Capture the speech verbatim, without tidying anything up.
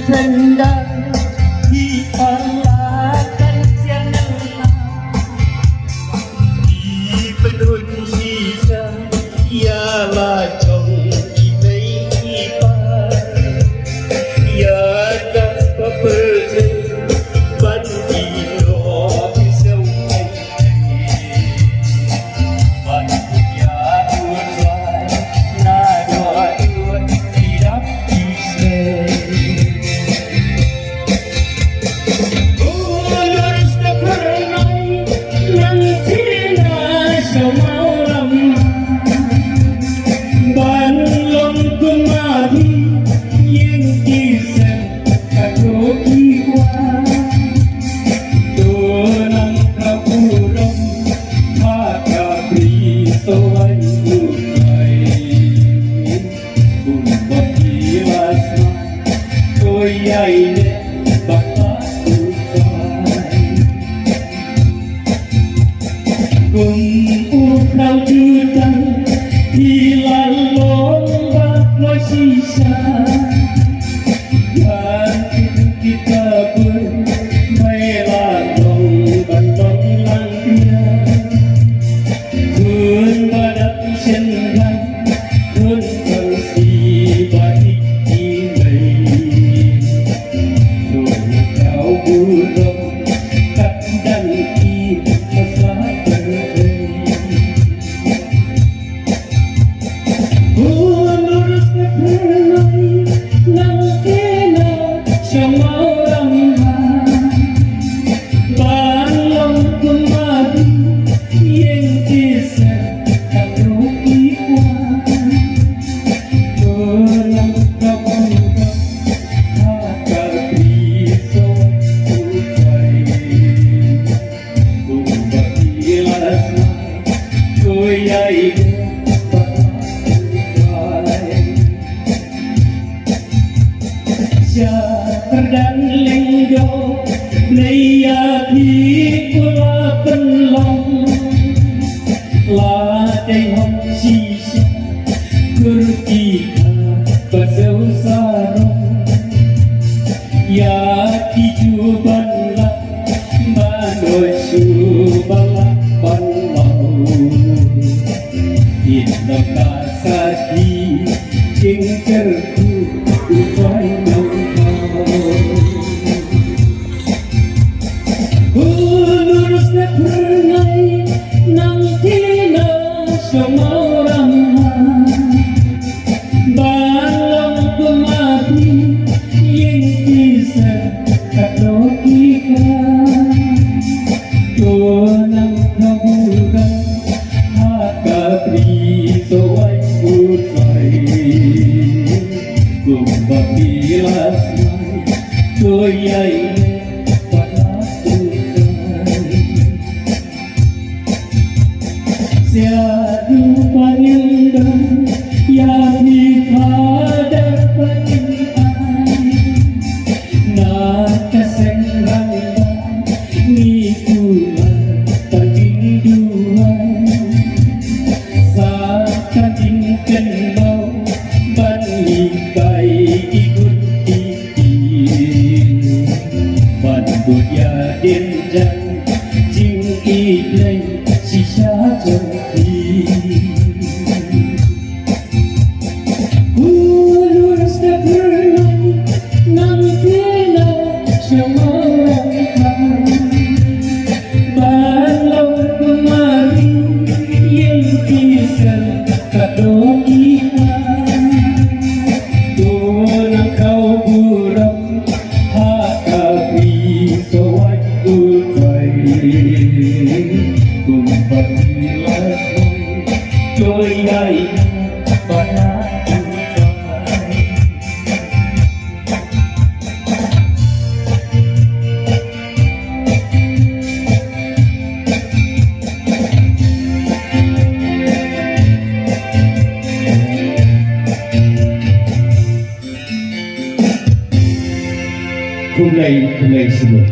Tendang hi parlatan siang nang. Hi penun sisa ya la jong i mei i pa. Ya ka pa pe ban i no i seu. Kum u khraw jutang hi la long ba kloi shisha. Kan kita bun mai la long ban long lang pia. Khun ba dap shen gan khun kan si ba ik i mei. Khun khraw bu long kat dan i masa. Sha kyrdan lyngdoh Blei ïa phi u la pynlong. La dei hok shisha kyrki ka ba siew sarong. Ïa ki ju ban lap Mano shu ba lah ban mau. Kin long ka sakhi jingkyrkhu u Trai nongkhaw. U lurus na phyrnai nang kina sha Mawramma. Ban long kumne ïing ki sa ka to ki ka. To nang ka buran ha ka bri to wai ku sai. Kumba ki la sai to ïai ne pa na ku sai. Sia du panin dong ïa phi pada panin ai. Na ka seng rang ni kula ta jingduwai. Sa ka jingkynmaw ban hikai ki khun ki Ban bud ïa dien jang jingïeit Blei shisha jong phi. U lurus da pyrnai nang phi na sha Mawramma. Ban long kumne ïing ki sa ka dong ki ka. To nang khaw burom ha ka bri to wai u Trai. Kumba ki la sai to ïai ba na u Trai. Khublei, khublei shibun.